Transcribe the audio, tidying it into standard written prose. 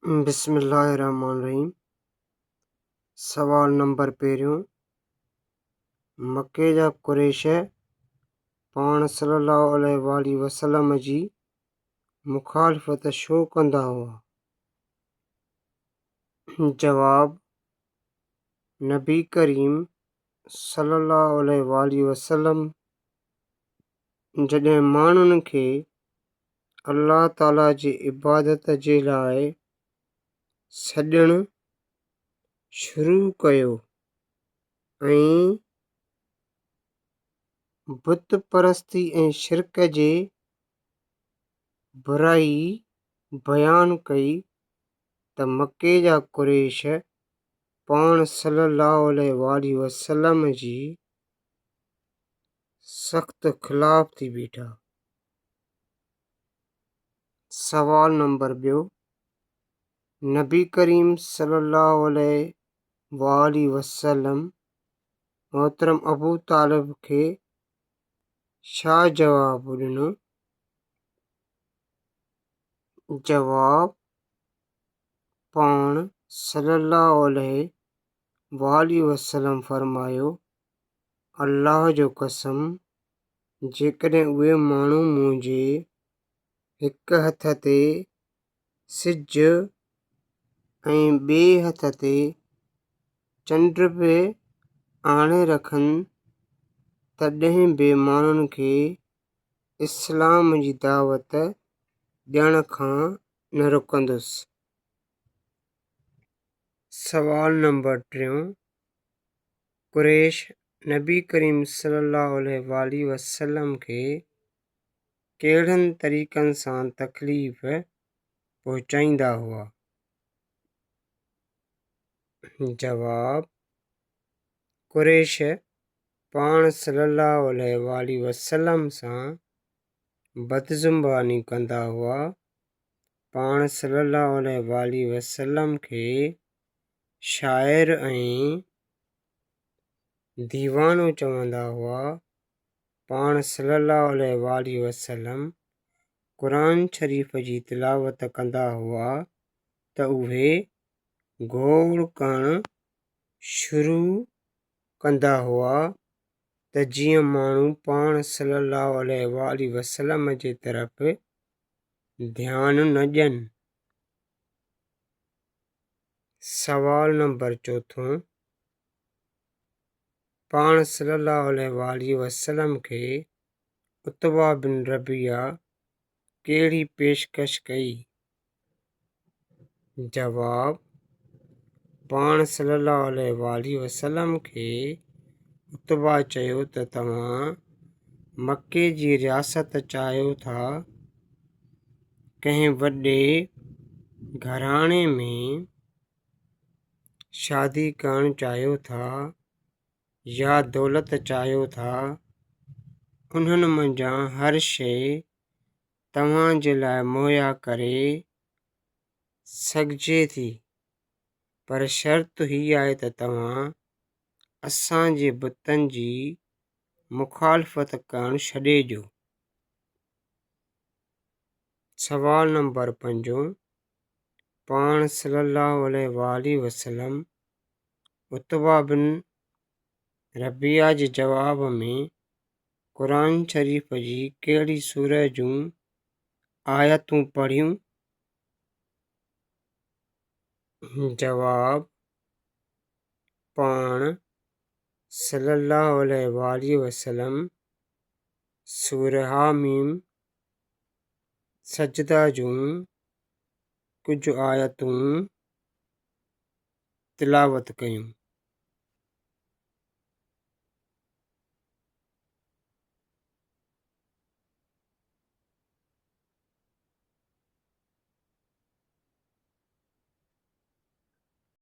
بسم الله الرحمٰن الرحيم سوال نمبر پهريون مڪي جا قريش پاڻ صلي الله عليه واٰله وسلم جي مخالفت ڇو ڪندا هئا؟ جواب نبي ڪريم صلي الله عليه واٰله وسلم جڏهن ماڻهن کي الله تعاليٰ جي عبادت جي لاء سڏڻ شروع ڪيو ۽ بت پرستي ۽ شرڪ جي برائي بيان ڪئي ته مڪي جا قريش پاڻ صلّي اللّٰه عليه واٰله وسلّم جي سخت خلاف ٿي بيٺا. سوال نمبر ٻيو، نبي ڪريم صلي الله عليه واٰله وسلم محترم ابو طالب کي ڇا جواب ڏنو؟ جواب، پاڻ صلي الله عليه واٰله وسلم فرمايو، الله جو قسم جيڪڏهن اهي ماڻهو منهنجي هڪ هٿ تي سج ۽ ٻئي هٿ تي چنڊ به آڻي رکن تڏهن به ماڻهن کي اسلام جي دعوت ڏيڻ کان نه رڪندس. سوال نمبر ٽيون، قريش نبي ڪريم صلي الله عليه واٰله وسلم کي ڪهڙن طريقن سان تڪليف پهچائيندا هئا؟ جواب، قريش پاڻ صلي الله عليه واٰله وسلم سان بدزباني ڪندا هئا، پاڻ صلي الله عليه واٰله وسلم کي شاعر ۽ ديوانو چوندا هئا، پاڻ صلّي اللّٰه عليه واٰله وسلّم قرآن شريف جي تلاوت ڪندا هئا ته اهي گوڙ ڪرڻ شروع ڪندا هئا ته جيئن ماڻهو پاڻ صلّي اللّٰه عليه واٰله وسلّم جي طرف ڌيان نه ڏين. سوال نمبر چوٿون، پاڻ صلي الله عليه واٰله وسلم کي عتبه بن ربيعه ڪهڙي پيشڪش ڪئي؟ جواب، پاڻ صلي الله عليه واٰله وسلم کي عتبه چيو ته توهان مڪي جي رياست چاهيو ٿا، ڪنهن وڏي گهراڻي ۾ شادي ڪرڻ چاهيو ٿا يا دولت چاهيو ٿا، انهن منجهان هر شيء توهان جي لاء مهيا ڪري سگهجي ٿي، پر شرط هي آهي ته توهان اسان جي بتن جي مخالفت ڪرڻ ڇڏي ڏيو. سوال نمبر پنجون، پاڻ صلي الله عليه واٰله وسلم عتبه بن ربيعه جي جواب ۾ قرآن شريف جي ڪهڙي سورة جون آيتون پڙهيون؟ جواب، پاڻ صلي الله عليه واٰله وسلم سورة حاميم سجده جون ڪجهه آيتون تلاوت ڪيون.